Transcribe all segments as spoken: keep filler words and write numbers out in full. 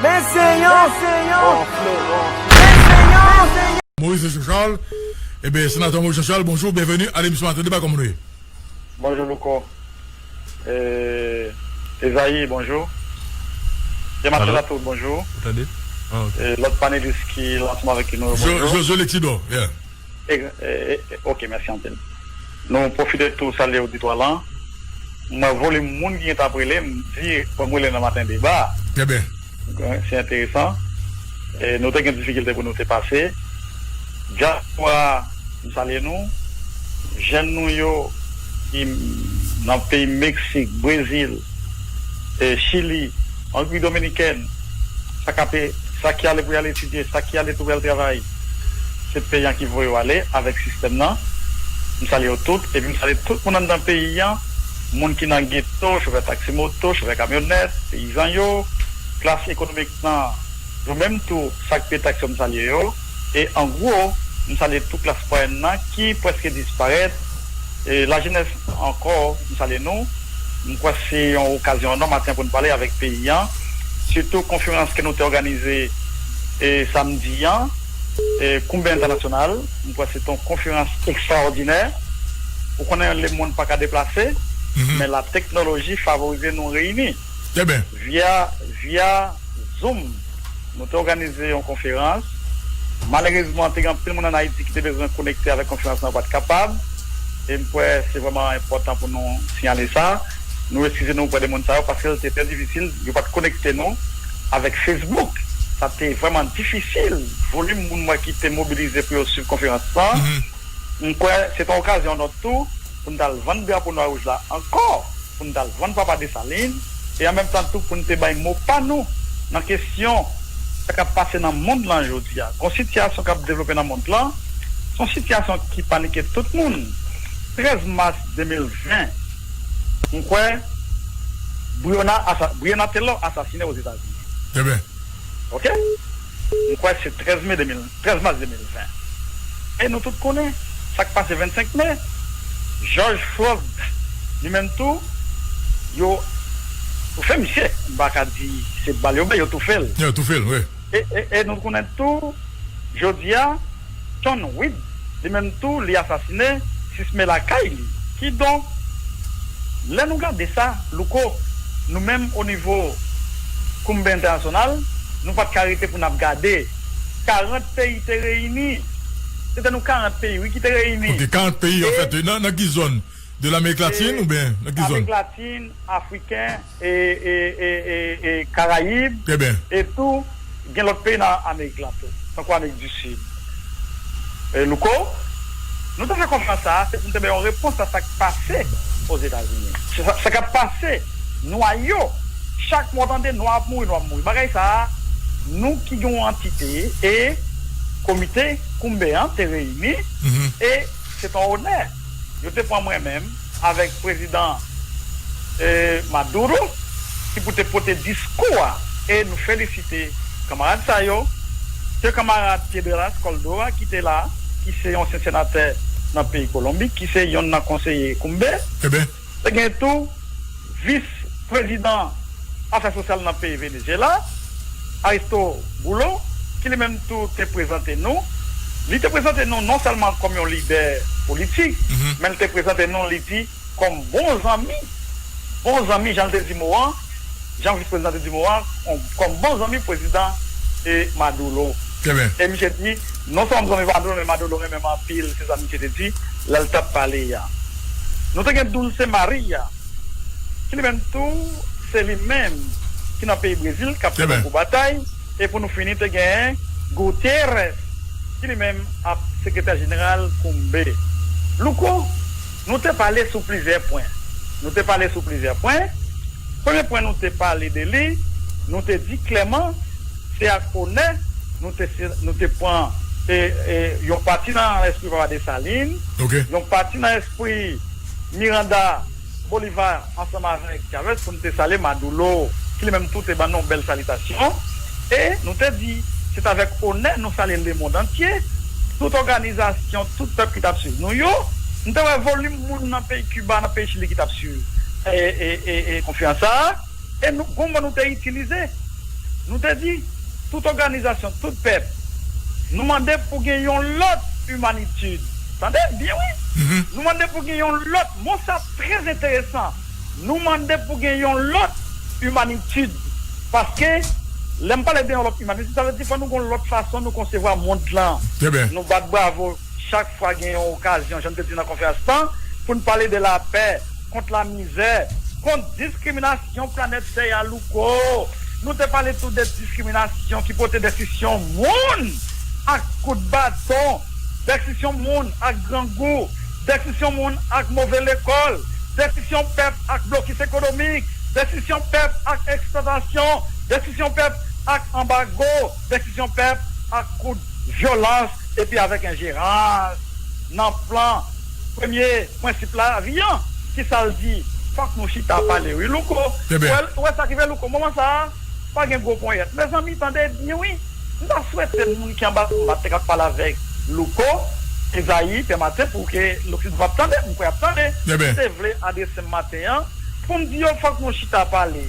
Benseyon, Benseyon, Benseyon. Moïse Jean Charles. Ebyen, senatè Moïse Jean Charles, bonjou, byenveni a lemisyon Maten Deba, kòman nou ye? Bonjou, Louko. Eh, Ezayi, bonjou. Pierre Marcel Alo? Latour, bonjou. Ou tande? Ah, ok. Eh, lòt panelis ki la ansanm avèk nou, Jo- bonjou. Josué Letidor, yeah. Eh, eh, eh, ok, mèsi anpil. Nou pwofite tou salye oditwa lan. Mwen volim moun ki gentan ap rele, m di, fò m rele nan Maten Deba. Trè byen. Se enteresan. E nou te gen difikilte pou nou te pase. Dyaspora, m salye nou. Jèn nou yo ki nan peyi Meksik, Brezil, e Chili, Repiblik Dominikèn, sa k ape, sa ki ale pou y al etidye, sa ki ale pou y al travay, se peyi an ki voye yo ale avèk sistèm nan. M salye yo tout, epi m salye tout moun anndan peyi an, moun ki nan geto, chofè taksi moto, chofè kamyonèt, peyizan yo, klas ekonomik lan, yo menm tou, sa k peye taks yo, m salye yo. E an gwo, m salye tout klas mwayèn nan ki prèske disparèt. E lajenès ankò, m salye nou. M kwè se yon okazyon an nòm maten pou n pale avèk peyi an. Sitou konferans ke nou te òganize, e, samdi an, e, Kounbè Entènasyonal. M kwè se te yon konferans ekstraòdinè. Ou konnen lemonn pa ka deplase, Mhm. men lateknoloji favorize nou reyini. Trè byen. Via, via Zoom, nou te òganize yon konferans. Malerezman, te gen anpil moun ann Ayiti ki te bezwen konekte avèk konferans lan, yo pa t kapab. E m kwè se vrèman enpòtan pou nou siyale sa. Nou eskize nou oprè de moun sa yo paske l te trè difisil. Yo pa t konekte nou avèk Facebook. Sa te vrèman difisil. Volim moun mwen ki te mobilize pou yo swiv konferans lan. Mhm. M kwè se te yon okazyon nòt tou pou n t al vann drapo nwa wouj la ankò, pou n t al vann Papa Desalin, e an menm tan tou pou n te bay mo pa nou nan kesyon sa k ap pase nan mond lan jodi a. Gon sitiyasyon k ap devlope nan mond lan, se yon sitiyasyon ki panike tout moun. Trèz mas de mil ven, m kwè Breonna asa-, Breonna Taylor asasinen Ozetazini. Trè byen. Ok? M kwè se trèz me de mil, trèz mas de mil ven. E nou tout konnen sa k pase vennsenk me. George Floyd, li menm tou, yo toufe misye. M pa ka di se bal yo bay, yo toufe l. Yo toufe l, wi. E, e, e nou konnen tou, jodi a, John Witt, li menm tou, li asasinen sis me lakay li. Kidonk, lè nou gade sa, Louko, nou menm o nivo Kounbè Entènasyonal, nou pa t ka rete pou n ap gade. Karant peyi te reyini. Se te nou karant peyi, wi, ki te reyini. Ok, karant peyi, anfèt, nan, nan ki zòn? De Lamerik Latin oubyen nan ki zòn? Amerik Latin, Afriken, e, e, e, e, e Karayib, Trè byen. E tou, gen lòt peyi nan Amerik la tou, tankou Amerik di Sid. E, Louko, nou te fè konferans sa a, se pou n te bay yon repons a sa k pase Ozetazini. Se sa, sa k ap pase nwa yo. Chak mwa w tande nwa ap mouri, nwa ap mouri. Bagay sa a, nou ki gen yon antite e komite Kounbè an te reyini Mhm. e se t yon onè. Yo te pran mwen menm avèk prezidan, eh, Maduro ki pou te pote diskou a. E nou felisite kanmarad sa yo. Se kanmarad Piedras Córdoba ki te la, ki se yon ansyen senatè nan peyi Kolonbi, ki se yonn nan konseye Kounbè. Trè byen. Te gen tou vis prezidan afè sosyal nan peyi Venezyela, Aristo Bulo, ki li menm tou te prezante nou. Li te prezante nou non sèlman kòm yon lidè politik, Mhm. men li te prezante nou, li di, kòm bon zanmi, bon zanmi, jan l te di mo an, jan vis prezidan te di mo an, kòm, kòm bon zanmi prezidan, e, Maduro. Trè byen. E misye di, non sèlman m zanmi Maduro, men Maduro renmen m anpil, se sa misye te di, lè l t ap pale a. Nou te gen Dulce Maria, ki li menm tou, se li menm ki nan peyi Brezil, k ap fè Trè byen. Bokou batay. E pou nou fini, te gen Gutierrez, ki li menm ap sekretè jeneral Kounbè. Louko, nou te pale sou plizyè pwen. Nou te pale sou plizyè pwen. Premye pwen nou te pale de li, nou te di klèman, se ak onè nou te, nou te pran, e, e, yon pati nan lespri Papa Desalin, Ok. yon pati nan lespri Miranda Bolivar ansanm avèk Chavez pou n te salye Maduro, ki li menm tou te ban nou yon bèl salitasyon. E nou te di, se t avèk onè nou salye lemonn antye, tout òganizasyon, tout pèp ki t ap swiv nou yo. Nou te wè volim moun nan peyi Kiba, nan peyi Chili ki t ap swiv, e, e, e, e, konferans sa a. E nou, gon mo nou te itilize. Nou te di, tout òganizasyon, tout pèp, nou mande pou gen yon lòt imanitid. Tande byen, wi. Nou mande pou gen yon lòt, mo sa trè enteresan. Nou mande pou gen yon lòt imanitid. Paske, lè m pale de yon lòt imanitid, sa vle di fò nou gen yon lòt fason nou konsevwa mond lan. Nou bat bravo chak fwa gen yon okazyon, jan m te di nan konferans lan, pou n pale de lapè, kont lamizè, kont diskriminasyon planèt tè a, Louko. Nou te pale tou de diskriminasyon ki pote dèsisyon moun ak kout baton, dèsisyon moun ak grangou, dèsisyon moun ak move lekòl, dèsisyon pèp ak blokis ekonomik, dèsisyon pèp ak eksplwatasyon, dèsisyon pèp ak anbago, dèsisyon pèp ak kout vyolans epi avèk enjerans nan plan premye prensip lavi an. Kisa l di? Fòk nou chita pale, wi, Louko. Ou wè, ou wè sa k rive, Louko? Moman sa a, pa gen gwo ponyèt. Mezanmi, tande byen, wi. M ta swete moun ki anba konba te ka pale avèk Louko, Ezayi, Pè Maten, pou ke Loksidan ap tande, m kwè y ap tande. Te vle adrese m maten an, pou m di yo fòk nou chita pale.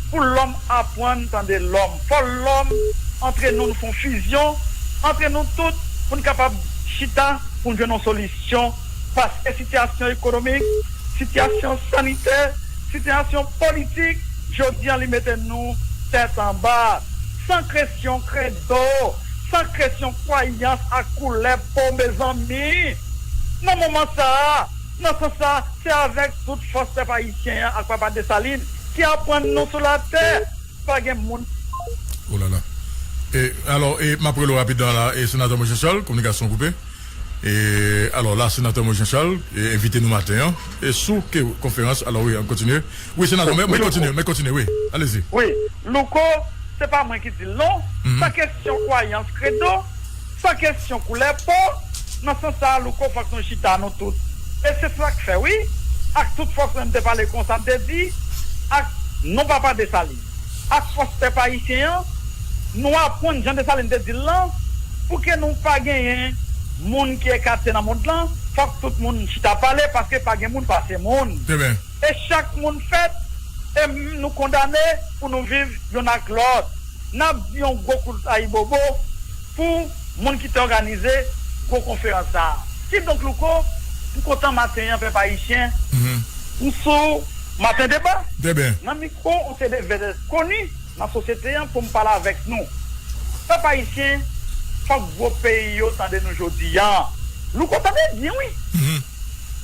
Pou lòm aprann tande lòm. Fò lòm, antre nou, nou fè yon fizyon, antre nou tout, pou n kapab chita, pou n jwenn yon solisyon. Paske sitiyasyon ekonomik, sitiyasyon sanitè, sitiyasyon politik, jodi an li mete nou tèt anba, san kesyon kredo, san kesyon kwayans ak koulè po, mezanmi. Nan moman sa a, nan sans sa a, se avèk tout fòs pèp ayisyen an ak Papa Desalin ki aprann nou sou latè, pa gen moun. Oh là là. E, alò, e, m ap rele w rapidman la, e, Senatè Moyiz Jan Chal, kominikasyon koupe. E, alò, la, Senatè Moyiz Jan Chal, e, envite nou maten an, e, sou ke konferans, alò, wi, ann kontinye. Wi, Senatè, men, men kontinye, men kontinye, wi. Alezi. Wi, Louko, se pa mwen ki di l non. Sa kesyon kwayans kredo, san kesyon koulè po, nan sans sa a, Louko, fòk nou chita, nou tout. E se sa k fè, wi, ak tout fòs mwen m te pale konsa, m te di, ak non Papa Desalin, ak fòs pèp ayisyen an, nou aprann jan Desalin te di l lan, pou ke nou pa genyen moun ki ekate nan mond lan, fòk tout moun chita pale, paske pa gen moun pase moun. E chak moun fèt, e m- nou kondane pou nou viv youn ak lòt. N ap di yon gwo kout ayibobo pou moun ki te òganize gwo konferans sa a. Kidonk, Louko, m kontan maten an, pèp ayisyen, m sou Maten Deba. Nan mikwo, yon seri de vedèt koni nan sosyete an pou m pale avèk nou. Pèp ayisyen, fòk gwo peyi yo tande nou jodi a. Louko, tande byen, wi.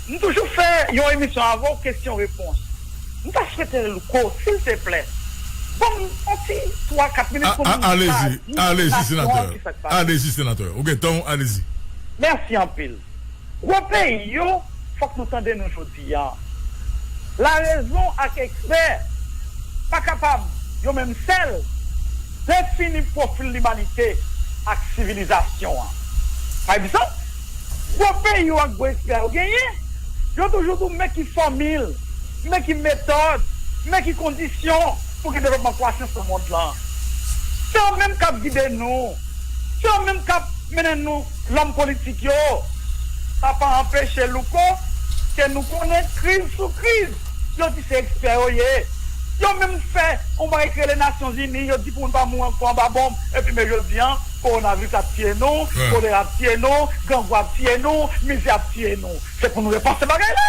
M toujou fè yon emisyon avè w, kesyon repons. M ta swete Louko, silteplè, ban m yon ti twa, kat minit pou m alezi, alezi, senatè. Alezi, senatè. Ou gen tan w, alezi. Mèsi anpil. Gwo peyi yo, fòk nou tande nou jodi a. Larezon ak ekspè pa kapab, yo menm sèl, defini pwofil limanite ak sivilizasyon an. Pa egzanp, gwo peyi yo ak gwo ekspè yo genyen, yo toujou di w men ki fòmil, men ki metòd, men ki kondisyon pou gen devlopman kwasans nan mond lan. Se yo menm k ap gide nou. Se yo menm k ap mennen nou, lòm politik yo. Sa pa anpeche, Louko, ke nou konnen kriz sou kriz. Yo di se ekspè yo ye. Yo menm fè yon bagay ki rele Nasyonzini, yo di pou moun pa mouri ankò anba bonm. Epi men jodi a, kowonaviris ap tiye nou, kolera ap tiye nou, grangou ap tiye nou, mizè ap tiye nou. Se pou nou repanse bagay la.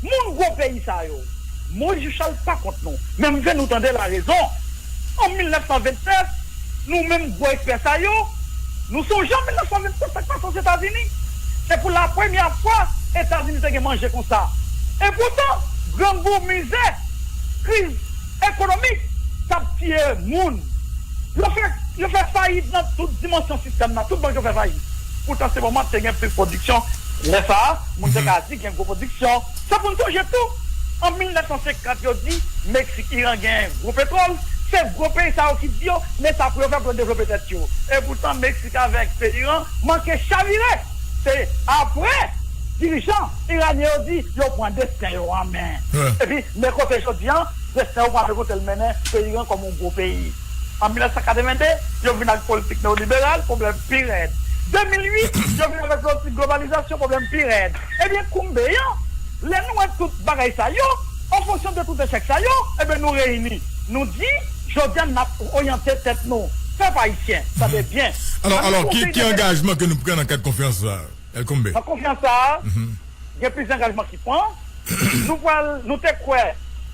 Moun gwo peyi sa yo, Moyiz Jan Chal pa kont nou. Men m vle nou tande larezon. An mil nèf san vennsenk, nou menm gwo ekspè sa yo, nou sonje an mil nèf san vennsenk sa k pase Ozetazini. Se pou lapremyè fwa Etazini te gen manje konsa. Epoutan, grangou, mizè, kriz ekonomik t ap tiye moun. Yo fè, yo fè fayit nan tout dimansyon sistèm nan, tout bank yo fè fayit. Poutan se moman te gen plis pwodiksyon. Lè sa a, moun te ka di gen gwo pwodiksyon. Se pou n sonje tou, an mil nèf san senkant yo di Meksik, Iran gen gwo petwòl. Se gwo peyi sa yo ki di yo, men sa pou yo fè pou yo devlope tèt yo. Epoutan Meksik avèk peyi Iran manke chavire. Se apre dirijan iranyen yo di yo pran desten yo an men. Epi men kote jodi a, desten yo pral men kote l mennen peyi Iran kòm yon gwo peyi. An mil nèf san katreven de, yo vin ak politik neyoliberal, pwoblèm pi rèd. De mil uit, yo vin avèk politik globalizasyon, pwoblèm pi rèd. Ebyen, kounye a, lè nou wè tout bagay sa yo, an fonksyon de tout echèk sa yo, ebyen, nou reyini. Nou di, Jodi a, n ap oryante tèt nou. Pèp ayisyen, tande byen. Alò, alò, ki, ki angajman ke nou pran nan kad konferans sa a, Elkombe? Nan konferans sa a, gen plizyè angajman ki pran. Nou pral, nou te kwè,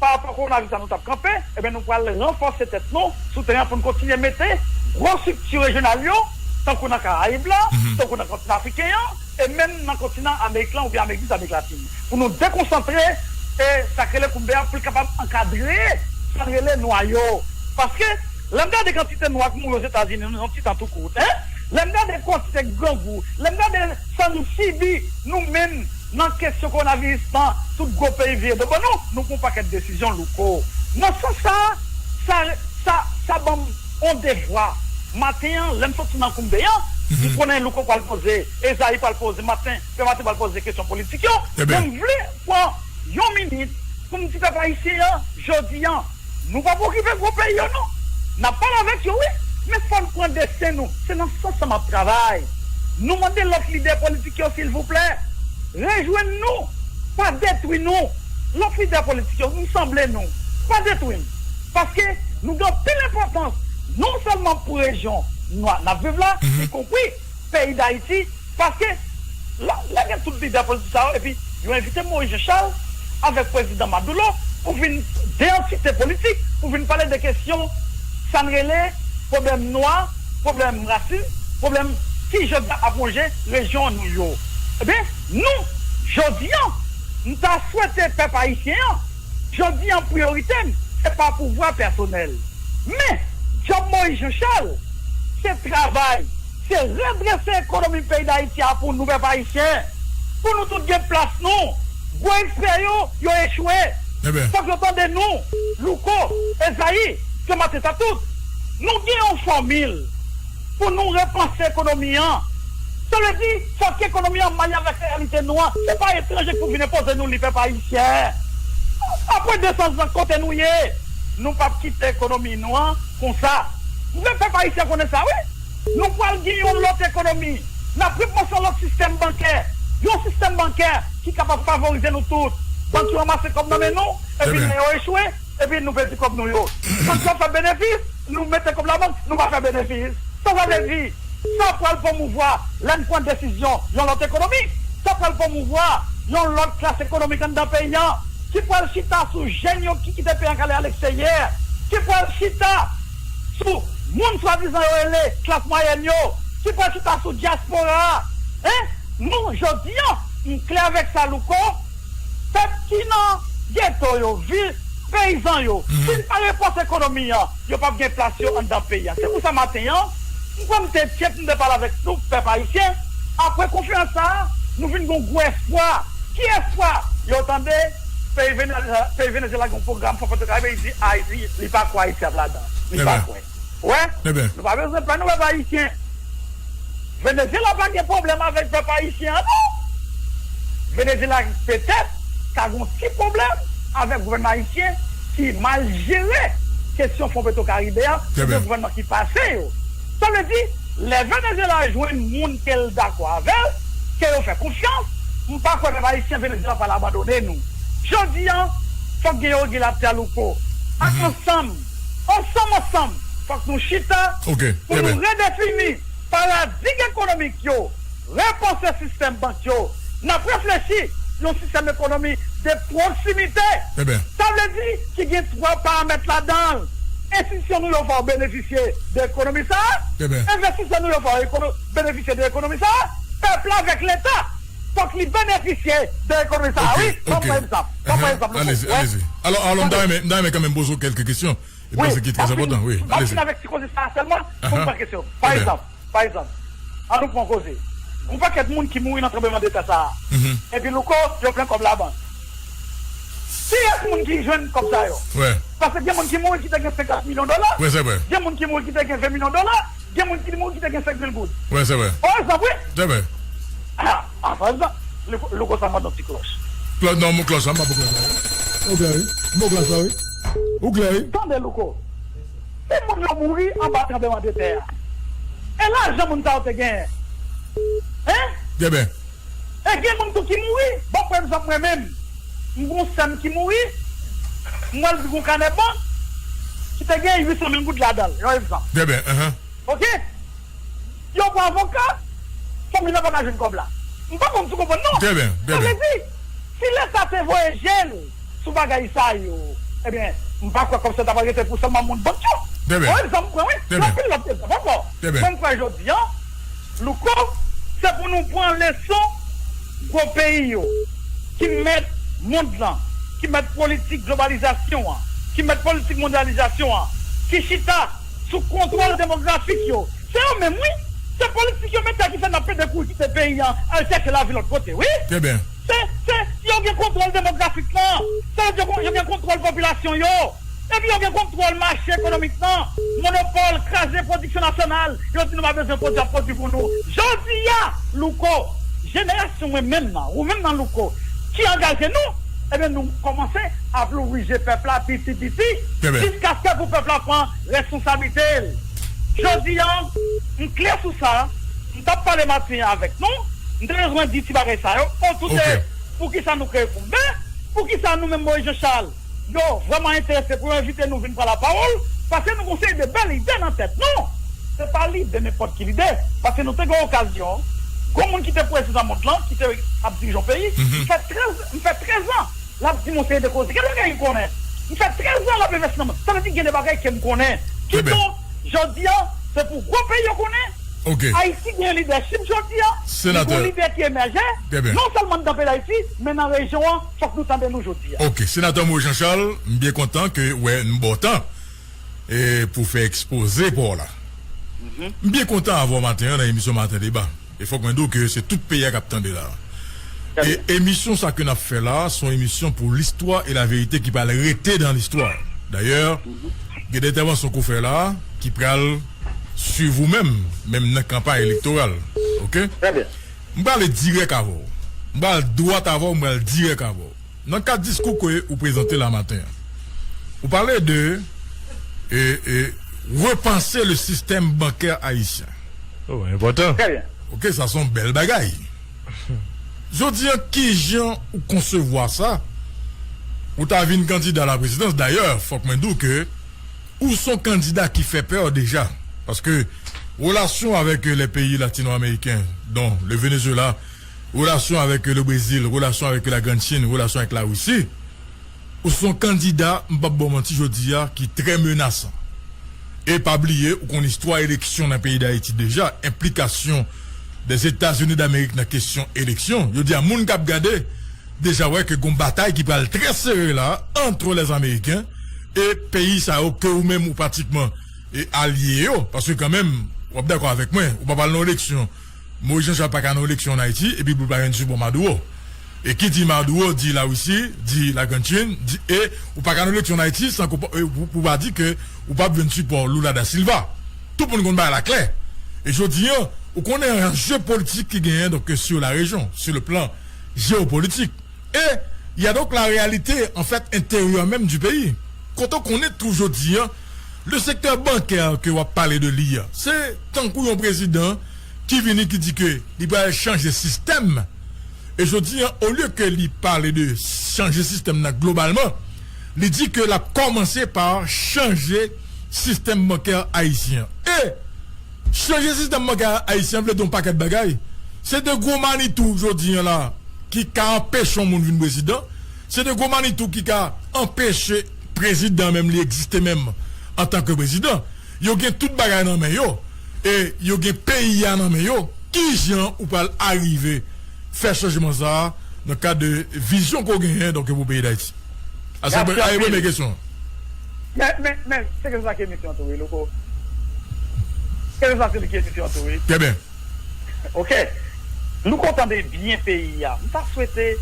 pa rapò kowonaviris la, nou t ap kanpe, ebyen, nou pral ranfòse tèt nou sou teren an pou n kontinye mete gwo estrikti rejyonal yo, tankou nan Karayib la, tankou nan kontinan afriken an, e menm nan kontinan Amerik lan oubyen Amerik di Sid, Amerik Latin. Pou nou dekonsantre, e sa k rele kounbe a, pou l kapab ankadre sa n rele nwa yo. Paske, lè m gade kantite nwa k mouri Ozetazini nan yon ti tan tou kout, en, lè m gade kantite grangou, lè m gade sa nou sibi, nou menm, nan kesyon kowonaviris lan, tout gwo peyi vire do ban nou, nou pran yon pakèt desizyon, Louko. Nan sans sa, sa, sa, sa ban m yon devwa. Maten an, lè m soti nan kounbe a, m konnen Louko pral poze, Ezayi pral poze, Maten, Pè Maten pral poze kesyon politik yo. Men m vle pran yon minit pou m di pèp ayisyen an, jodi an, nou p ap okipe gwo peyi yo non. N ap pale avèk yo, wi, men fò n pran desten nou. Se nan sans sa m ap travay. Nou mande lòt lidè politik yo, silvouplè, rejwenn nou. Pa detwi nou. Lòt lidè politik yo, nou sanble nou. Pa detwi n. Paske nou gen anpil enpòtans, non sèlman pou rejyon n ap viv la, ikonpri peyi Dayiti, paske lè, lè gen tout lidè politik sa yo, epi yo envite Moïse Jean Charles avèk prezidan Maduro pou vin de antite politik, pou vin pale de kesyon sa n rele pwoblèm nwa, pwoblèm rasis, pwoblèm ki jodi a ap wonje rejyon nou yo. Ebyen, nou, jodi an, m ta swete pèp ayisyen an, jodi an, priyorite m, se pa pouvwa pèsonèl. Men, djòb Moïse Jean Charles, se travay, se redrese ekonomi peyi Dayiti a pou nou, pèp ayisyen, pou nou tout gen plas nou. Gwo ekspè yo, yo echwe. Fòk yo tande nou. Louko, Ezayi, Pè Maten, sa tout. Nou gen yon fòmil pou nou repanse ekonomi an. Sa vle di, fòk ekonomi an maye avèk reyalite nou an. Se pa etranje ki pou vin enpoze nou li, pèp ayisyen. Apre de san zan, kote nou ye? Nou p ap kite ekonomi nou an konsa. M vle pèp ayisyen konnen sa, wi. Nou pral gen yon lòt ekonomi. N ap repanse yon lòt sistèm bankè. Yon sistèm bankè ki kapab favorize nou tout. Bank yo ranmase kòb nan men nou, epi lè yo echwe, epi nou pèdi kòb nou yo. Bank yo ap fè benefis, nou mete kòb labank, nou pa fè benefis. Sa sa vle di? Sa pral pwomouvwa, lè n pran desizyon, yon lòt ekonomi. Sa pral pwomouvwa yon lòt klas ekonomik anndan peyi an, ki pral chita sou jèn yo ki kite peyi an k ale aleksteryè, ki pral chita sou moun swadizan yo rele klas mwayèn yo, ki pral chita sou dyaspora a. En? Nou, jodi an, m klè avèk sa, Louko, pèp ki nan geto yo, vil, peyizan yo, si n pa repanse ekonomi an, yo p ap gen plas yo anndan peyi a. Se pou sa maten an, m kwè m te tchèp, m te pale avèk tout pèp ayisyen. Apre konferans sa a, nou vin gen yon gwo espwa. Ki espwa? Yo tande peyi Venezela, peyi Venezela gen yon pwogram Fò Petro Karibe, li di Ayiti, li pa kwè Ayiti ap ladan. Li pa kwè. Wè, nou pa bezwen pè nou, pèp ayisyen. Venezyela pa gen pwoblèm avèk pèp ayisyen an, non. Venezyela petèt ka gen yon ti pwoblèm avèk gouvènman ayisyen ki mal jere kesyon Fon Petro Karibe a, se de gouvènman ki pase yo. Sa vle di, lè Venezyela jwenn moun ke l dakò avè l, ke yo fè konfyans, m pa kwè pèp ayisyen Venezyela pral abandone nou. Jodi an, fòk gen yon regilatè, Louko. Ak ansanm, ansanm, ansanm, fòk nou chita pou nou redefini paradig ekonomik yo, repanse sistèm bank yo. N ap reflechi yon sistèm ekonomi de pwoksimite. Sa vle di ki gen twa paramèt ladan l. Enstitisyon nou yo fè w benefisye de ekonomi sa a. Envestisè nou yo fè w ekono-, benefisye de ekonomi sa a. Pèp la avèk Leta, fòk li benefisye de ekonomi sa a, wi. Ban m pran egzanp. Ban m pran egzanp, Louko. Alò, alò, m ta renmen, m ta renmen kanmenm poze w kèlke kesyon. Wi, m ap fini, m ap fini avèk ti koze sa a sèlman pou m pran kesyon. Pa egzanp, pa egzanp, an nou pran koze. Gon pakèt moun ki mouri nan tranblemanntè sa a. Epi, Louko, yo plen kòb labank. Kiyès moun ki jwenn kòb sa yo? Paske gen moun ki mouri ki te gen senkant milyon dola. Gen moun ki mouri ki te gen ven milyon dola. Gen moun ki mouri ki te gen senk mil goud. Wi, se vre. Pa egzanp, wi. Se vre. Ah, ah, pa egzanp, Louko, Louko sa mande yon ti klòch. Klòch, non, m klòch la, m pa pou klòch la. Ou klè, wi. M klòch la, wi. Ou klè, wi. Tande, Louko. Si moun yo mouri anba tranblemanntè a, e lajan moun sa yo te genyen? Hein? Gen byen. E gen moun tou ki mouri. Bon, pa egzanp, mwen menm, m gon sè m ki mouri, m wè l gen yon kanè bank ki te gen uit san mil goud ladan l, yon egzanp. Trè byen, enhen. Oke? Yo pran avoka, fanmi nan pa ka jwenn kòb la. M pa konn si w konprann non. Trè byen, trè byen. Sa vle di, si Leta te voye je l sou bagay sa yo, ebyen, m pa kwè kòb sa yo ta pral rete pou sèlman moun bank yo. Trè byen. Yon egzanp m pran, wi. Trè byen. Gen anpil lòt egzanp ankò. Trè byen. Mwen, m kwè jodi a, Louko, se pou nou pran leson gwo peyi yo, ki mèt mond lan, ki mèt politik globalizasyon an, ki mèt politik mondyalizasyon an, ki chita sou kontwòl demografik yo. Se yo menm, wi. Se politik yo mete a ki fè n ap pede kouri kite peyi an, al chèche lavi lòt kote, wi. Trè byen. Se, se, yo gen kontwòl demografik lan. Se yo, yo gen kontwòl popilasyon yo. Epi yo gen kontwòl mache ekonomik lan. Monopòl, kraze pwodiksyon nasyonal. Yo di nou pa bezwen pwodui, ap pwodui pou nou. Jodi a, Louko, jenerasyon mwen menm nan, ou menm nan Louko, ki angaje nou, ebyen nou kòmanse ap louvri je pèp la piti piti, trè byen, jiskaske pou pèp la pran responsablite l. Jodi a, m klè sou sa, m t ap pale maten an avèk nou, m te bezwen di ti bagay sa yo, an tou, oke, se poukisa nou kreye Kounbè, poukisa nou menm Moyiz Janchal, yo vrèman enterese pou yo envite nou vin pran lapawòl, paske nou gen yon seri de bèl ide nan tèt nou. Se pa lide, nenpòt ki lide, paske nou te gen okazyon, gon moun ki te prezidan mond lan, ki te ap dirije yon peyi, m fè trèz, m fè trèz an, l ap di m yon seri de koze. Gen bagay li konnen. M fè trèz an l ap envesti nan mond. Sa vle di gen de bagay ke m konnen. Kidonk, jodi a, se pou gwo peyi yo konnen. Ayiti gen lidèchip jodi a. Li gen lidè ki emèje, non sèlman anndan peyi Dayiti, men nan rejyon an. Fòk nou tande nou jodi a. Oke, Senatè Moyiz Janchal, m byen kontan ke, wè, m ba w tan e pou fè ekspoze pa w la. M byen kontan avè w maten an nan emisyon Maten Deba. E fòk mwen di w ke se tout peyi a k ap tande la. E emisyon sa ke n ap fè la, se yon emisyon pou listwa e laverite ki pral rete dan listwa. Dayè, gen de entèvansyon ke w fè la ki pral swiv ou menm, menm nan kanpay elektoral. Oke? Trè byen. M prale dirèk avè w. M pral dwat avè w, m pral dirèk avè w. Nan kad diskou ke ou prezante la maten an, ou pale de e, e, repanse le système bancaire haïtien. Oh, enpòtan. Trè byen. Oke, sa se yon bèl bagay. Jodi a, kijan ou konsevwa sa? Ou ta vin kandida la prezidans. Dayè, fòk mwen di w ke ou se yon kandida ki fè pè deja. Paske relasyon avèk, euh, les pays latino-américains, dont le Venezuela, relasyon avèk, euh, le Brésil, relasyon avèk la Grande Chine, relasyon avèk la Russie, ou se yon kandida, m p ap ba w manti jodi a, ki trè menasan. E pa bliye, ou konn istwa eleksyon nan peyi Dayiti deja, enplikasyon Dèzetazini Damerik nan kesyon eleksyon. Jodi a, moun k ap gade deja wè ke gon batay ki pral trè sere la, entre les Américains e peyi sa yo ke ou menm ou pratikman e alye yo, paske kanmenm, w ap dakò avèk mwen, ou pa pral nan eleksyon, Moyiz Janchal pa ka nan eleksyon ann Ayiti, epi pou l pa jwenn sipò Maduro. E ki di Maduro, di Larisi, di Lagrann Chin, di, e ou pa ka nan eleksyon ann Ayiti san ke w pa, e pou, pou w pa di ke ou p ap jwenn sipò Lula da Silva. Tout moun konn bagay la klè. E jodi a, ou konnen anje politik ki genyen, donk, sur la région, sur le plan géopolitique. Et il y a donc la réalité, en fait, intérieure même du pays. Kote w konnen tou jodi a, le sektè bankè ke w ap pale de li a, se tankou yon prezidan ki vini ki di ke li pral chanje sistèm. E jodi a, olye ke li pale de chanje sistèm nan globalman, li di ke l ap kòmanse pa chanje sistèm bankè ayisyen an. E chanje sistèm bankè ayisyen an vle di yon pakèt bagay. Se de gwo manitou jodi a la ki ka anpeche yon moun vin prezidan. Se de gwo manitou ki ka anpeche prezidan menm li egziste menm antanke prezidan. Yo gen tout bagay nan men yo. E yo gen peyi a nan men yo. Kijan ou pral arive fè chanjman sa a nan kad de vizyon ke w genyen, donk, pou peyi Dayiti? A, se premye kesyon. Men, men, men, se ke sa ke emisyon an tou, wi, Louko. Se ke sa se li ke emisyon an tou, wi. Trè byen. Oke. Louko, tande byen peyi a. M ta swete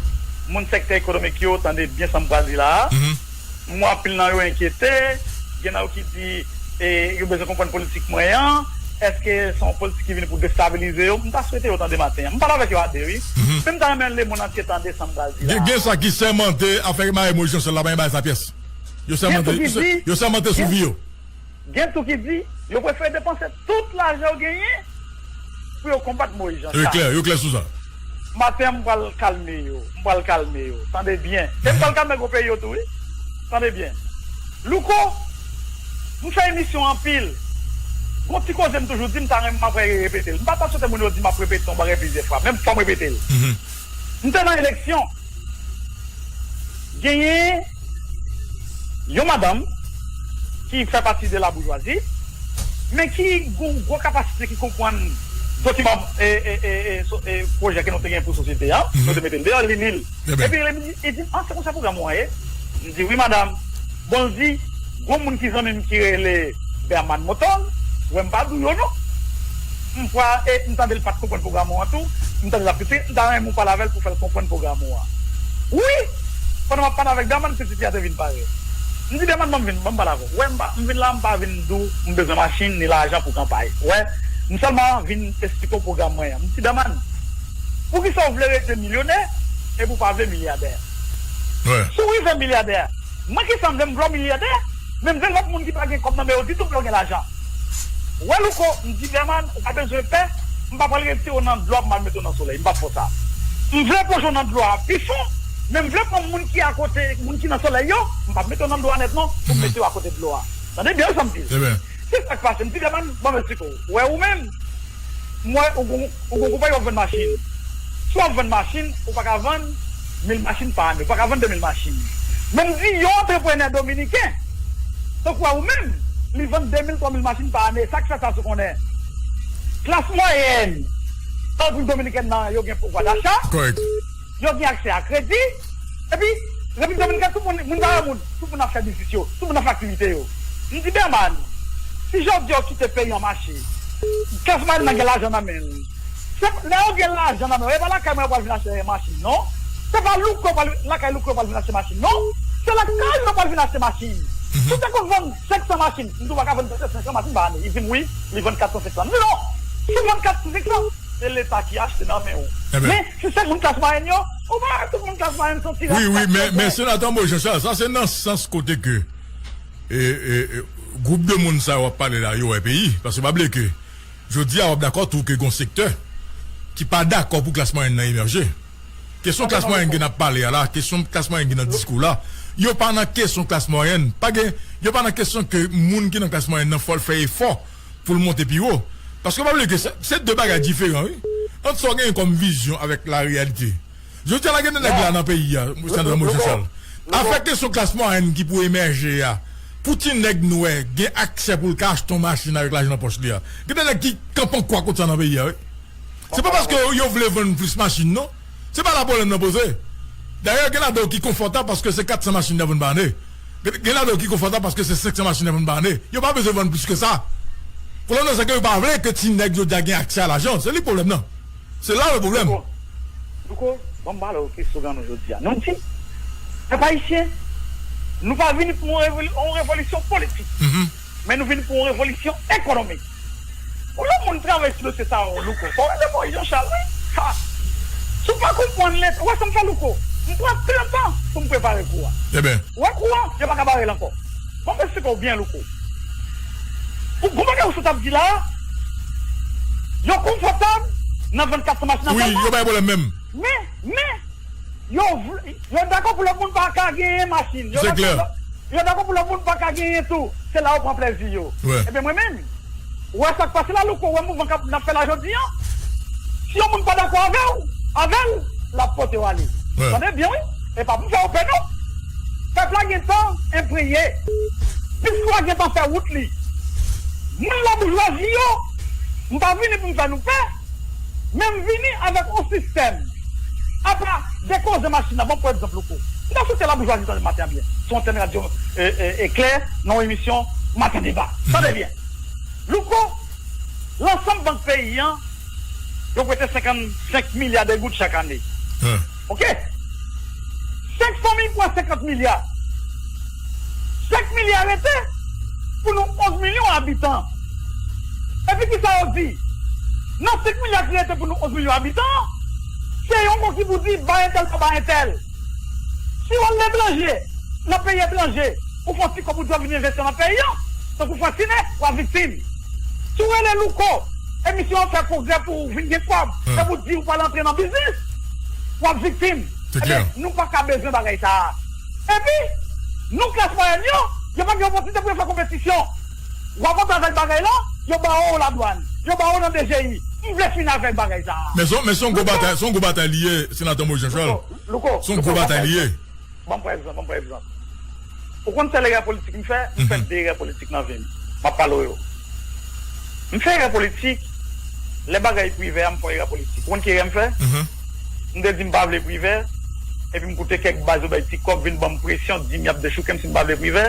moun sektè ekonomik yo tande byen sa m pral di la a. M wè anpil nan yo enkyete. Gen nan yo ki di, e, yo bezwen konprann politik mwen an. Èske se yon politik ki vini pou destabilize yo? M ta swete yo tande maten an. M pale avèk yo a de, wi. Men m ta renmen lemonn antye tande sa m pral di la a. Gen, gen sa ki sèmante afè Marie Moïse Chancel la, pa gen bagay sa pyès. Yo sèmante, yo sèmante sou vi yo. Gen tou ki di, yo prefere depanse tout lajan yo genyen pou yo konbat Moïse Jean Charles. Yo klè, yo klè sou sa. Maten an, m pral kalme yo. M pral kalme yo. Tande byen. E m pral kalme gwo peyi yo tou, wi. Tande byen. Louko, M fè emisyon anpil. Gon ti koze m toujou di, m ta renmen m ap repete l. M pa ta swete moun yo di m ap repete yon bagay plizyè fwa, men fò m repete l. M te nan eleksyon. Genyen yon madanm ki fè pati de laboujwazi, men ki gon gwo kapasite, ki konprann dokiman, e, e, e, e, so- e, pwojè ke nou te gen pou sosyete a, nou te mete l deyò, li li l. Epi li di, li di, "Ah, se konsa pwogram ou an ye?" M di, "Wi, madanm." Bon, l di, "Gon moun ki zanmi m ki rele Berman Moton, wè m pa di w yo non." M kwè, e, m tande l pa t konprann pwogram ou an tou. M tande l ap kritike, m ta renmen ou pale avè l pou fè l konprann pwogram ou an. Wi! Pandan m ap pale avèk Berman, pitit li a te vin parèt. M di, "Berman, ban m vin, ban m pale avè w." Wè, m pa, m vin la, m pa vin di w m bezwen machin ni lajan pou kanpay. Wè, m sèlman vin eksplike w pwogram mwen an. M di, "Berman, poukisa w vle rete milyonè epi w pa vle milyadè?" Si w rive milyadè, mwen ki sa m vle, m vle w milyadè, men m vle lòt moun ki pa gen kòb nan men yo ditou, m vle w gen lajan. Wè, Louko, m di, "Berman, ou pa bezwen pè, m pa pral retire w nan dlo a pou m al mete w nan solèy, m p ap fè w sa. M vle plonje w nan dlo a pi fon, men m vle pran moun ki akote, moun ki nan solèy yo, m p ap mete w nan dlo a nèt non, pou m mete w akote dlo a." Tande byen sa m di l. Se sa k pase, m di, "Berman, ban m eksplike w. Wè, ou menm, m wè ou gon, ou gon konpayi w ap vann machin. Si w ap vann machin, ou pa ka vann mil machin pa ane, ou pa ka vann de mil machin. Men m di yon antreprenè dominiken, tankou a ou menm, li vann de mil, twa mil machin pa ane. Sa k fè sa, si w konnen? Klas mwayèn nan Repiblik Dominikèn nan, yo gen pouvwa dacha, yo gen aksè a kredi, epi Repiblik Dominikèn, tout moun, moun pa wè moun, tout moun ap fè biznis yo, tout moun ap fè aktivite yo." M di, "Berman, si jodi a w kite peyi an mache, klas mwayèn nan gen lajan nan men l, se lè yo gen lajan nan men yo, e pa lakay mwen yo pral vin achte machin non. Se pa Louko pral, lakay Louko yo pral vin achte machin non. Se lakay yo pral vin achte machin. Si w te konn vann senk san machin, m di w pa ka vann senk san machin pa ane." Li di m, "Wi, li vann kat san, senk san." M di, "Non, si w vann kat san, senk san, se Leta ki achte nan men w. Men si se moun klas mwayèn yo, ou pa wè tout moun klas mwayèn santi rat kat yo." Wi, wi, men, men senatè Moïse Jean Charles, sa se nan sans kote ke, e, e, e, gwoup de moun sa yo ap pale la, yo wè peyi. Paske pa bliye ke jodi a, w ap dakò tou ke gon sektè ki pa dakò pou klas mwayèn nan emèje. Kesyon klas mwayèn gen ap pale a la, kesyon klas mwayèn gen nan diskou la, yo pa nan kesyon klas mwayèn. Pa gen, yo pa nan kesyon ke moun ki nan klas mwayèn nan fò l fè efò pou l monte pi wo. Paske pa bliye ke se, se de bagay diferan, wi. Ant sa w genyen kòm vizyon avèk lareyalite. Jodi a la, gen de nèg la nan peyi a, senatè Moïse Jean Charles. Afè kesyon klas mwayèn ki pou emèje a, pou ti nèg nwè gen aksè pou l ka achte yon machin avèk lajan nan pòch li a. Gen de nèg ki kanpe an kwa kont sa nan peyi a, wi. Se pa paske yo, yo vle vann plis machin, non. Se pa la pwoblèm nan poze. Dayè, gen ladan yo ki konfòtab paske se kat san machin y ap vann pa ane. Gen, gen ladan yo ki konfòtab paske se senk san machin y ap vann pa ane. Yo pa bezwen vann plis ke sa. Pwoblèm nan, se ke yo pa vle ke ti nèg jodi a gen aksè a lajan. Se li pwoblèm nan. Se la le pwoblèm. Louko, Louko, ban m pale w ki slogan nou jodi a. Nou di, pèp ayisyen, nou pa vini pou yon revoli-, yon revolisyon politik. Men nou vin pou yon revolisyon ekonomik. Pou yon moun travay sou dosye sa yo, Louko, fò w rele Moïse Jean Charles, wi. Ha! Si w pa konprann lè, ou wè sa m fè, Louko? M pran trant an pou m prepare kou a. Ou wè kou an, yo pa ka bare l ankò. Ban m eksplike w byen, Louko. Pou gon bagay ou sot ap di la, yo konfòtab nan vennkat san machin nan sèlman. Wi, yo bay pwoblèm menm. Men, men, yo vle, yo dakò pou lòt moun pa ka genyen machin. Yo dakò, yo dakò pou lòt moun pa ka genyen tou. Se la yo pran plèzi yo. Ebyen, mwen menm, ou wè sa k pase la, Louko, ou wè mouvman k ap, n ap fè la jodi a? Si yon moun pa dakò avè w, avè l, l ap pote w ale. Tande byen, wi. E pa pou fè w pè, non. Pèp la gentan enpreye. Pistwa gentan fè wout li. Moun laboujwazi yo, m pa vini pou m fè nou pè, men m vini avèk yon sistèm. Apa de koze machin nan, ban m pran egzanp, Louko. M ta swete laboujwazi tande maten an byen. Se yon antèn radyo, e, e, eklè, nan yon emisyon Maten Deba. Tande byen. Louko, lansanm bank peyi an, yo prete senkannsenk milya de goud chak ane. Oke? Senk fanmi pran senkant milya. Senk milya rete pou nou onz milyon abitan. Epi kisa yo di? Nan senk milya ki rete pou nou onz milyon abitan, se yon mo ki pou di ba entèl pa ba entèl. Si w al letranje, nan peyi etranje, ou fè yon ti kòb ou di w ap vin envesti nan peyi an, tankou Fransine, w ap viktim. Si w rele Louko, emisyon an fè pwogrè pou w vin gen kòb, epi w di w pral antre nan biznis, w ap viktim. Ebyen, nou pa ka bezwen bagay sa a. Epi, nou klas mwayèn yo, yo pa gen opòtinite pou yo fè konpetisyon. W ap antre avèk bagay la, yo ba w ladwàn, yo ba w nan D G I. M vle fini avèk bagay sa a. Men se yon, men se yon gwo batay, se yon gwo batay li ye, Senatè Moïse Jean Charles. Louko, Louko, Se yon gwo batay li ye. Ban m pran egzanp, ban m pran egzanp. Ou konn sèl erè politik m fè? M fè de erè politik nan vi m. M ap pale w yo. M fè erè politik, lè bagay Privè a, m fè erè politik. Ou konn ki erè m fè? M te di m pa vle Privè, epi m koute kèk baz yo bay ti kòb, vin ban m presyon, di m y ap dechouke m si m pa vle Privè.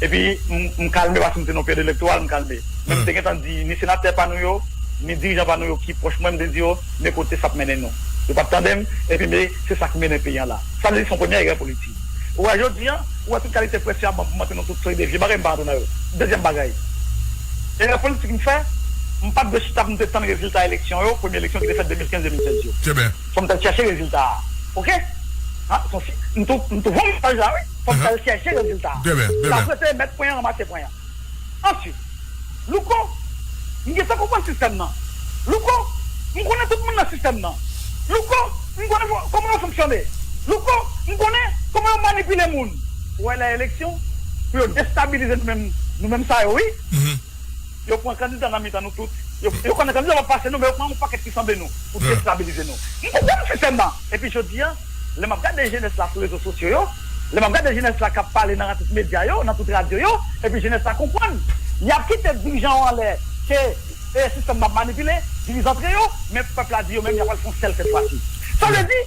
Epi m, m kalme paske m se nan peryòd elektoral, m kalme. Men m te gentan di ni senatè pa nou yo, ni dirijan pa nou yo ki pwòch mwen, m te di yo, men kote sa ap mennen nou. Yo pa t tande m, epi men se sa k mennen peyi an la. Sa vle di se yon premye erè politik. Ou wè jodi an, ou wè tout kalite presyon ap ban pou m antre nan tout seri de vye bagay, m pa antre nan yo. Dezyèm bagay, erè politik m fè, m pa t dwe chita pou m te tann rezilta eleksyon yo, premye eleksyon ki te fèt de mil kenz de mil sèz yo. Trè byen. Fò m t al chèche rezilta a. Oke? Ha, se yon si, m tou, m tou voye mesaj la, wi. Fò m t al chèche rezilta a. Trè byen, trè byen. L ap rete met pwen an, ranmase pwen an. Answit, Louko, m gentan konprann sistèm nan. Louko, m konnen tout moun nan sistèm nan. Louko, m konnen fò- kòman yo fonksyone. Louko, m konnen kòman yo manipile moun. Ou wè lè eleksyon, pou yo destabilize nou menm, nou menm sa yo, wi. Yo pran kandida nan mitan nou tout. Yo, yo konnen kandida p ap pase nou, men yo pran yon pakèt ki sanble nou pou destabilize nou. M konprann sistèm nan. Epi jodi a, lè m ap gade jenès la sou rezo sosyo yo, lè m ap gade jenès la k ap pale nan tout medya yo, nan tout radyo yo, epi jenès la konprann. Y ap kite dirijan yo anlè ke e, sistèm nan ap manipile, divize antre yo, men pèp la di yo menm y ap al fè yon sèl sèt fwa si. Sa vle di,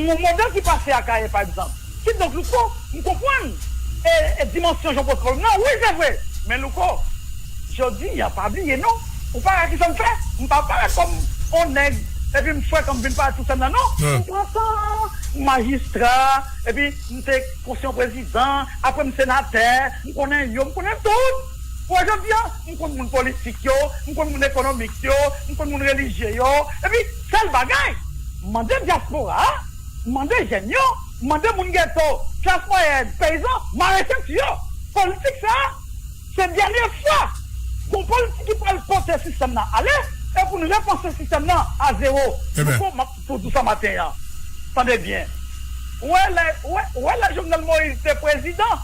yon modèl ki pase Akayè, pa egzanp. Kidonk, Louko, m konprann e, e dimansyon jan w poze pwoblèm nan. Wi, se vre. Men Louko, jodi a, pa bliye non. Ou pa wè kisa m fè? M pa parèt kòm yon nèg, epi m fè kòm vin parèt sou sèn nan, non. M pran tan, m majistra, epi m te konseye yon prezidan, apre m senatè, m konnen yo, m konnen tout. Ou wè jodi a, m konn moun politik yo, m konn moun ekonomik yo, m konn moun relijye yo. Epi, sèl bagay, m mande dyaspora a, m mande jèn yo, m mande moun geto, klas mwayèn, peyizan, mare senti yo. Politik sa a, se dènye fwa gon politik ki pral pote sistèm nan ale, e pou n repanse sistèm nan a zewo. Ebyen. Louko, m ap tou di w sa maten an. Tande byen. Ou wè lè, ou wè, ou wè lè Jovenel Moïse te prezidan,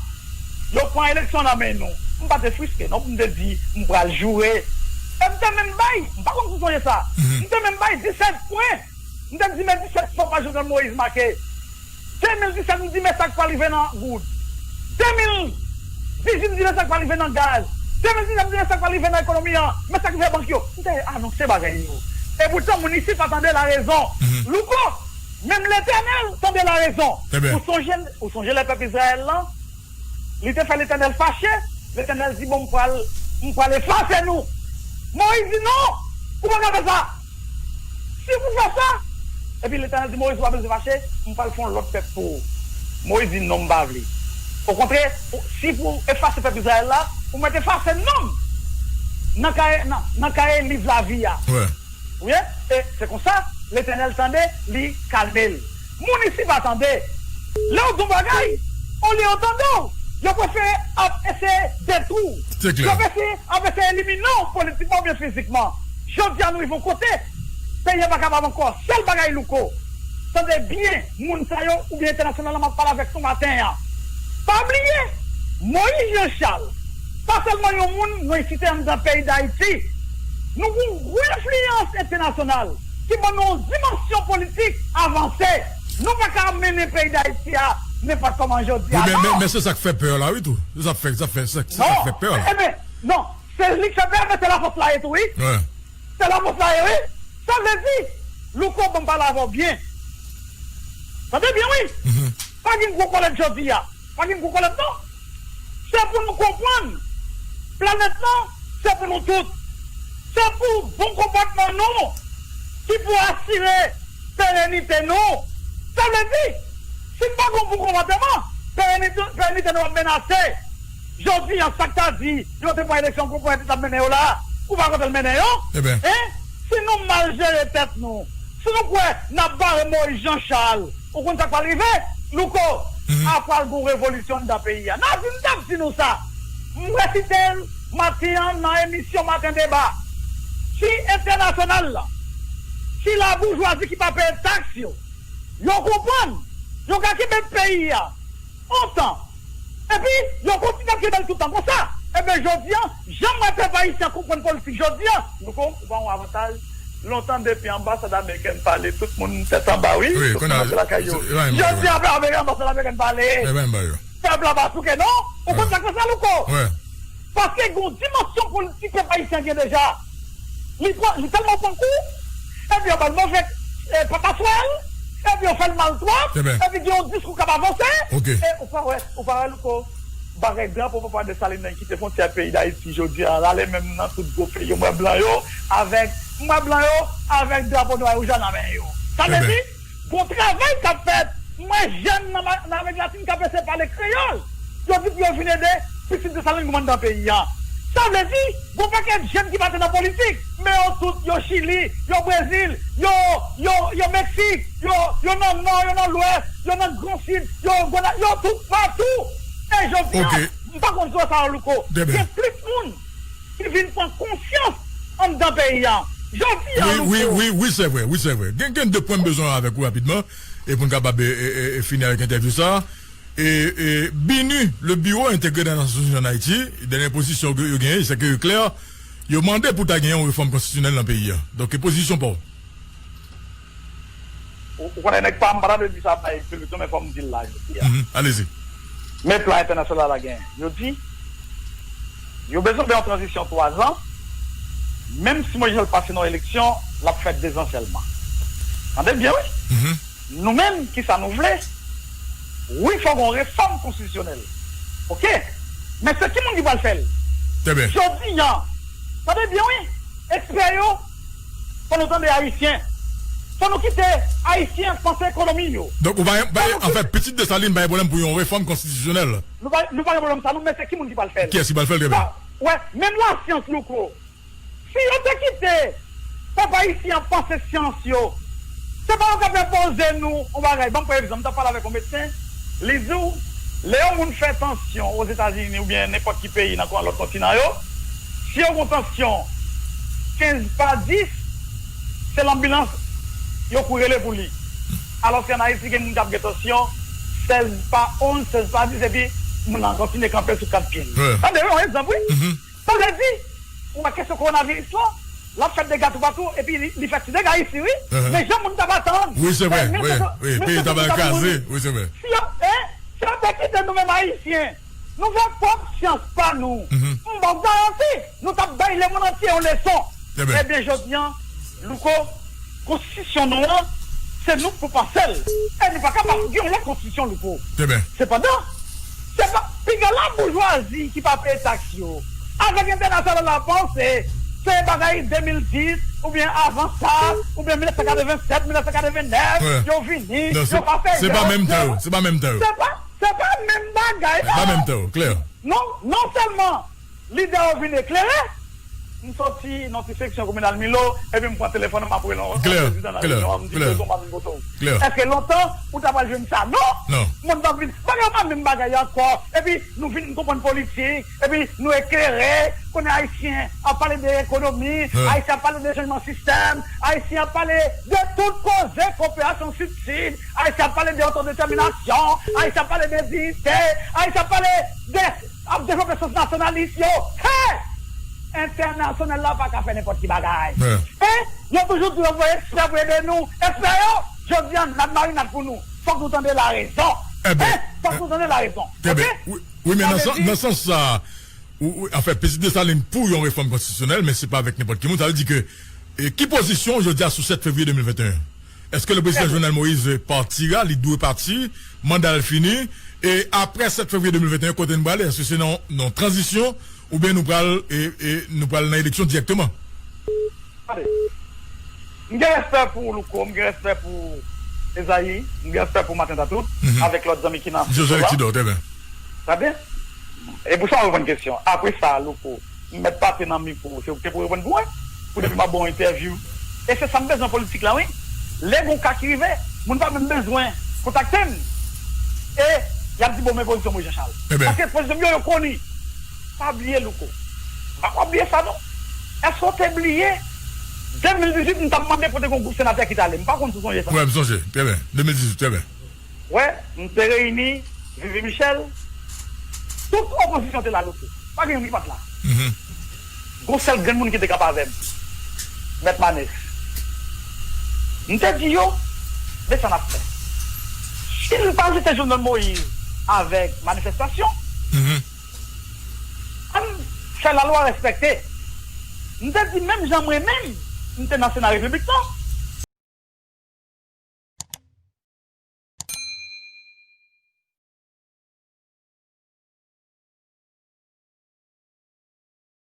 yo pran eleksyon nan men nou. M pa te friske non, pou m te di m pral joure. E m te menm bay, m pa konn si w sonje sa. M te menm bay disèt pwen. M te di men disèt fwa pa Jovenel Moïse make. De mil disèt, m di men sa k pral rive nan goud. De mil dizuit, m di men sa k pral rive nan gaz. De mil diznèf, m di men sa k pral rive nan ekonomi an. Men sa k rive bank yo. M te anonse bagay yo. E poutan, moun isi pa tande larezon. Louko, menm Letènèl tande larezon. Ou sonje, ou sonje lè pèp Izrayèl lan? Li te fè Letènèl fache. Letènèl di, bon, m pral, m pral efase nou. Moyiz di, non, ou pa ka fè sa. Si w fè sa, epi Letènèl di Moyiz, ou pa bezwen fache, m pral fè yon lòt pèp pou ou. Moyiz di, non, m pa vle. Okontrè, si pou efase pèp Izrayèl la, ou mèt efase non m nan kaye, nan, nan kaye liv lavi a. Wi. E se konsa, Letènèl tande, li kalme l. Moun isi pa tande. Lè w di yon bagay, olye yo tande w, yo prefere ap eseye detwi w. Yo prefere ap eseye elimine w politikman oubyen fizikman. Jodi a, nou rive yon kote, peyi a pa kapab ankò. Sèl bagay Louko, tande byen, moun sa yo, oubyen entènasyonal la, m ap pale avèk nou maten an. Pa bliye, Moyiz Jan Chal, pa sèlman yon moun nou enchite anndan peyi Dayiti, nou gen yon gwo enfliyans entènasyonal ki ban nou yon dimansyon politik avanse. Nou pa ka mennen peyi Dayiti a nenpòt kòman jodi a, non. Men, men, men se sa k fè pè la, wi, tou. Se sa k fè, sa fè, sa, se sa k fè pè la. Ebyen, non, se li k fè pè, men se lafòs la ye tou, wi. Se lafòs la ye, wi. Sa vle di, Louko, ban m pale avè w byen. Tande byen, wi. Pa gen gwo kòlèt jodi a. Pa gen gwo kòlèt, non. Se pou nou konprann, planèt lan, se pou nou tout. Se pou bon konpòtman nou ki pou asire perenite nou. Sa vle di, si n pa gen yon bon konpòtman, perenite, perenite nou ap menase. Jodi a, sa k ta di, yo te pran eleksyon pou pran tèt ap mennen yo la, ou pa kote l mennen yo? Ebyen. Hein? Si nou mal jere tèt nou, si nou kwè n ap bare Moyiz Jan Chal, ou konn sa k pral rive? Louko, ap pral gen revolisyon anndan peyi a. Nazim t ap di nou sa. M resite l maten an nan emisyon Maten Deba. Si entènasyonal la, si laboujwazi ki pa peye taks yo, yo konprann, yo ka kenbe peyi a, lontan. Epi, yo kontinye ap kenbe l toutan konsa. Ebyen, jodi a, jan m wè pèp ayisyen an konprann politik jodi a, nou kon, ou pa yon avantaj. Lontan, depi anbasad amerikèn pale, tout moun tèt anba, wi. Wi, tout moun ap lakay yo. Jodi a, pèp amerikèn, anbasad amerikèn pale. Pèp la pa souke, non? Ou konn sa k fè sa, Louko? Paske gen yon dimansyon politik pèp ayisyen gen deja. Li pran, li tèlman pran kou, epi yo ba l move, eh, pataswèl, epi yo fè l mal twòp, epi gen yon diskou k ap avanse, e ou pa wè, ou pa wè, Louko, bagay drapo papa Desalin nan kite fwontyè peyi Dayiti jodi a, l ale menm nan tout gwo peyi yo, m wè blan yo avèk, m wè blan yo avèk drapo nwa e wouj la nan men yo. Sa vle di, gon travay k ap fèt. M wè jèn nan, nan Amerik Latin k ap eseye pale kreyòl. Yo di pou yo vin ede pitit Desalin kòmandan peyi a. Sa vle di, gon pakèt jèn ki pa te nan politik, men yo tout, yo Chili, yo Brezil, yo, yo, yo Meksik, yo, yo nan Nò, yo nan Lwès, yo nan Gran Sid, yo Gwada, yo toupatou. E jodi a, m pa konn si w wè sa, Louko. Gen plis moun ki vin pran konsyans anndan peyi a. Jodi a, Louko. Wi, wi, wi, wi, se vre, wi, se vre. Gen, gen de pwen m bezwen avèk ou rapidman, e pou n kapab, e, e, e, e, fini avèk entèvyou sa a. E, e, BINUH, le Bureau Intégré des Nations Unies en Haïti, dènye pozisyon ke yo genyen, se ke yo klè, yo mande pou ta gen yon refòm konstitisyonèl nan peyi a. Donk, e pozisyon pa w? Ou, ou konnen nèg pa m pa ta dwe di sa bay Philbert non, men fò m di l la jodi a. Mhm, alezi. Men plan entènasyonal la gen. Yo di, yo bezwen fè yon tranzisyon twa zan, menm si Moyiz Jean Charles pase nan yon eleksyon, l ap fèt de zan sèlman. Tande byen, wi. Mhm. Nou menm, kisa nou vle? Wi, fò gen yon refòm konstitisyonèl. Oke? Men se ki moun ki pral fè l? Jodi a, tande byen, wi, ekspè yo, fò nou tande Ayisyen. Fò nou kite Ayisyen panse ekonomi yo. Donk, ou pa, pa, anfèt, pitit Desalin pa gen pwoblèm pou yon refòm konstitisyonèl. Nou pa, nou pa gen pwoblèm sa, nou, men se ki moun ki pral fè l? Kiyès ki pral fè l, trè byen? Wè, menm lasyans, Louko. Si yo te kite pèp ayisyen an panse syans yo, se pa yo k ap enpoze nou yon bagay. Ban m pran egzanp, m t ap pale avèk yon medsen, li di w, lè yon moun fè tansyon Ozetazini oubyen nenpòt ki peyi nan kon-, lòt kontinan yo, si yo gen tansyon kenz pa dis, se lanbilans yo kouri rele pou li. Alòske ann Ayiti, gen moun k ap gen tansyon sèz pa onz, sèz pa dis, epi moun nan kontinye kanpe sou kat pye l. Tande, wi, yon egzanp, wi. Sa vle di, ou wè kesyon kowonaviris lan, l ap fè dega toupatou, epi li, li fè ti dega isi, wi. Men jan moun t ap atann, wi, se vre, wi, wi, peyi t ap kraze, wi, se vre. Si yo, e, si yo te kite nou menm Ayisyen, nou fè pwòp syans pa nou, m ba w garanti, nou t ap bay lemonn antye yon leson. Ebyen, jodi a, Louko, konstitisyon nou an, se nou k pou panse l. E nou pa ka pa gen yon lòt konstitisyon, Louko. Sepandan, se pa piga laboujwazi ki pa peye taks yo. Avèk entènasyonal la panse, se bagay de mil dis, oubyen avan sa, oubyen mil nèf san katreven sèt, mil nèf san katreven nèf, yo vini, yo pa fè jan. Se pa menm tan yo, se pa menm tan yo. Se pa, se pa menm bagay, non. Se pa menm tan yo, klè. Non, non sèlman lidè yo vin eklere, m soti nan ti seksyon kominal Milo, epi m pran telefòn, m ap rele yon prezidan nan rejyon an, m di, "Bezwen pa vin kote w." Èske lontan ou ta pral jwenn sa? Non. Moun t ap vin, bagay yo pa menm bagay ankò. Epi nou vin konprann politik, epi nou eklere. Konnen Ayisyen ap pale de ekonomi, Ayisyen ap pale de chanjman sistèm, Ayisyen ap pale de tout koze koperasyon Sid-Sid, Ayisyen ap pale de otodetèminasyon, Ayisyen ap pale de diyite, Ayisyen ap pale de ap devlope sans nasyonalis yo. Hey! Entènasyonal la pa ka fè nenpòt ki bagay. E yo toujou di yo voye ekspè pou ede nou. Ekspè yo, jodi a, n ap marinad pou nou. Fòk nou tande larezon. Fòk nou tande larezon. Oke? Wi, wi, men nan sans, nan sans sa, ou, ou, anfèt, Pitit Desalin pou yon refòm konstitisyonèl, men se pa avèk nenpòt ki moun. Sa vle di ke, e, ki pozisyon w jodi a sou sèt fevriye de mil venteyen? Èske le prezidan Jovenel Moïse partira, li dwe pati, manda l fini, e apre sèt fevriye de mil venteyen, kote n prale? Èske se nan, nan tranzisyon, oubyen nou pral, e, e, nou pral nan eleksyon dirèkteman? Tande. M gen respè pou Louko, m gen respè pou Ezayi, m gen respè pou Maten Tatout, avèk lòt zanmi ki nan sesyon la. Tande. E pou sa, m reponn kesyon. Apre sa, Louko, m mèt pase nan mikwo, se ou ki te pou reponn pou mwen, pou depi m ap ba w entèvyou. E se sa m bezwen politik la, wi. Lè gon ka ki rive, moun pa menm bezwen kontakte m. E y ap di, "Bon, men pozisyon Moïse Jean Charles." Paske pozisyon m yo, yo koni. Pa bliye, Louko. Pa kwa bliye sa, non. Èske w te bliye? De mil dizuit, m t ap mande pou te gon gwoup senatè ki t ale. M pa konn si w sonje sa. Wi, m sonje. Trè byen. De mil dizuit, trè byen. Wè, m te reyini Vivi Michel. Tout opozisyon te la, Louko. Pa gen yon ki pa t la. Gon sèl grenn moun ki te k ap avè m, Mèt Manès. M te di yo, men sa n ap fè. Si n pa jete Jovenel Moïse avèk manifestasyon, ann fè lalwa respekte. M te di, menm jan mwen menm, m te nan Sena Repiblik lan,